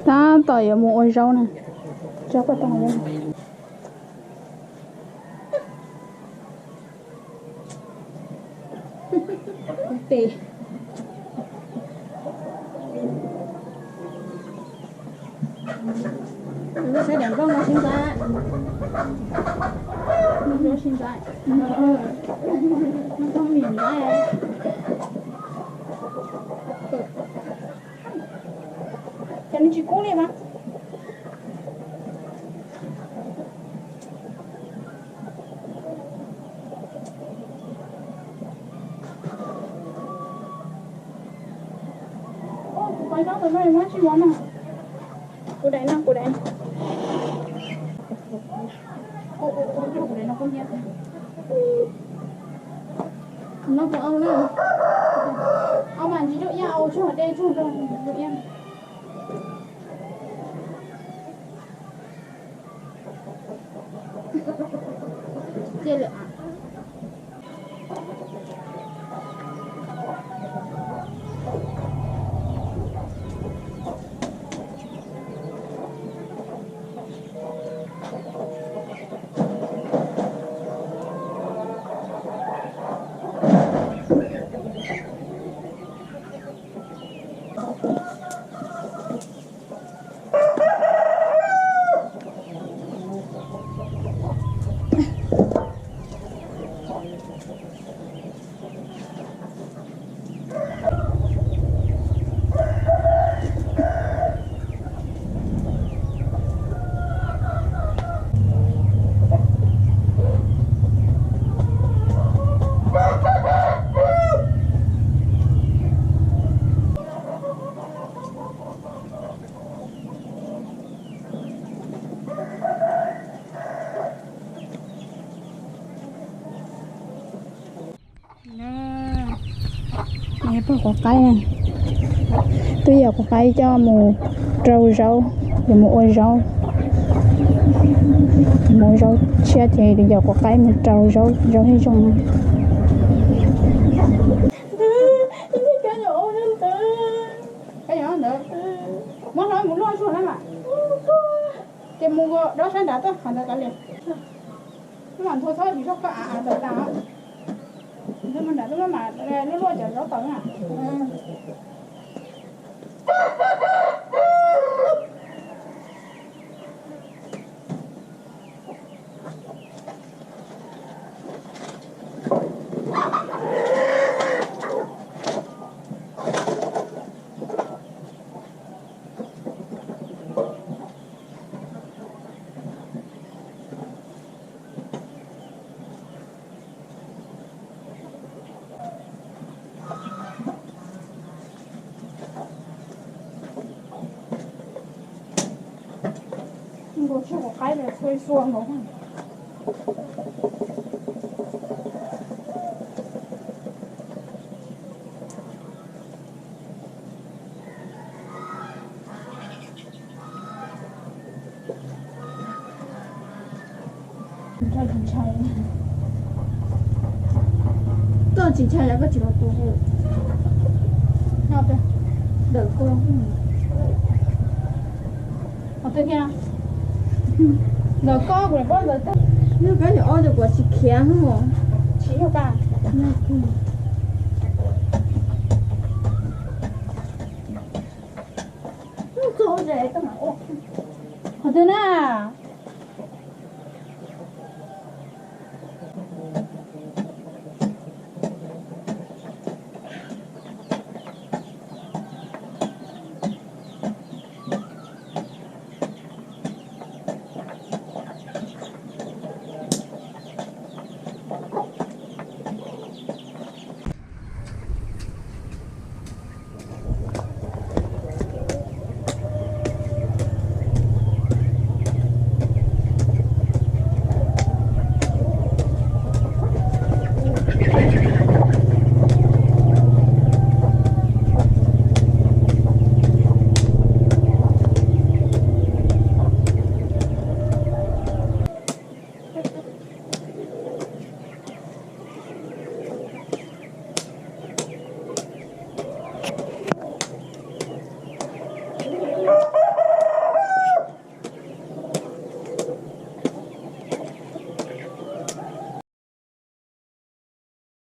Tab tom yuav mus ua zaub na. Zaub koj tau. Tes. Lub sab daim nplooj no sib ntxaib. Lub sab sib ntxaib. Lub thooj mim ntxaib. Cas nws tsis kub li mas. Kuv pais nyob tus no muab tsis mov no. Kuv daim no, kuv daim no. Kuv daim no kuv nyiam. No kuv au na. Au mas ntsis rau iab, au tsuag dej tsuag rau iab. Pog quav qaib, twb yog quav qaib coj mus rau zaub, yuav mus ua zaub, mus ua zaub tshiab ces yog quav qaib mus rau zaub, zaub thiaj zoo. Muab hlo mus luaj zuag na mas. Ces mus dob sab nrad tuaj qhov ntawd kav liam. Mam nthuav txhob tsis zog koj av av tawm tas. Nthuav mus nrad tuaj mam luaj luaj cov zaub tawm na. Nkaus tshuaj quav qaib, tshuaj xua nkaus. Koj tsis ntshai los koj tsis los tua. Ntawm koj. Qhov twg thiab? Ntawm koj, kuv paub ntawm koj. Nws kab yog ob cov kuv tsis khiav. Tsis yog kab. Qhov twg na?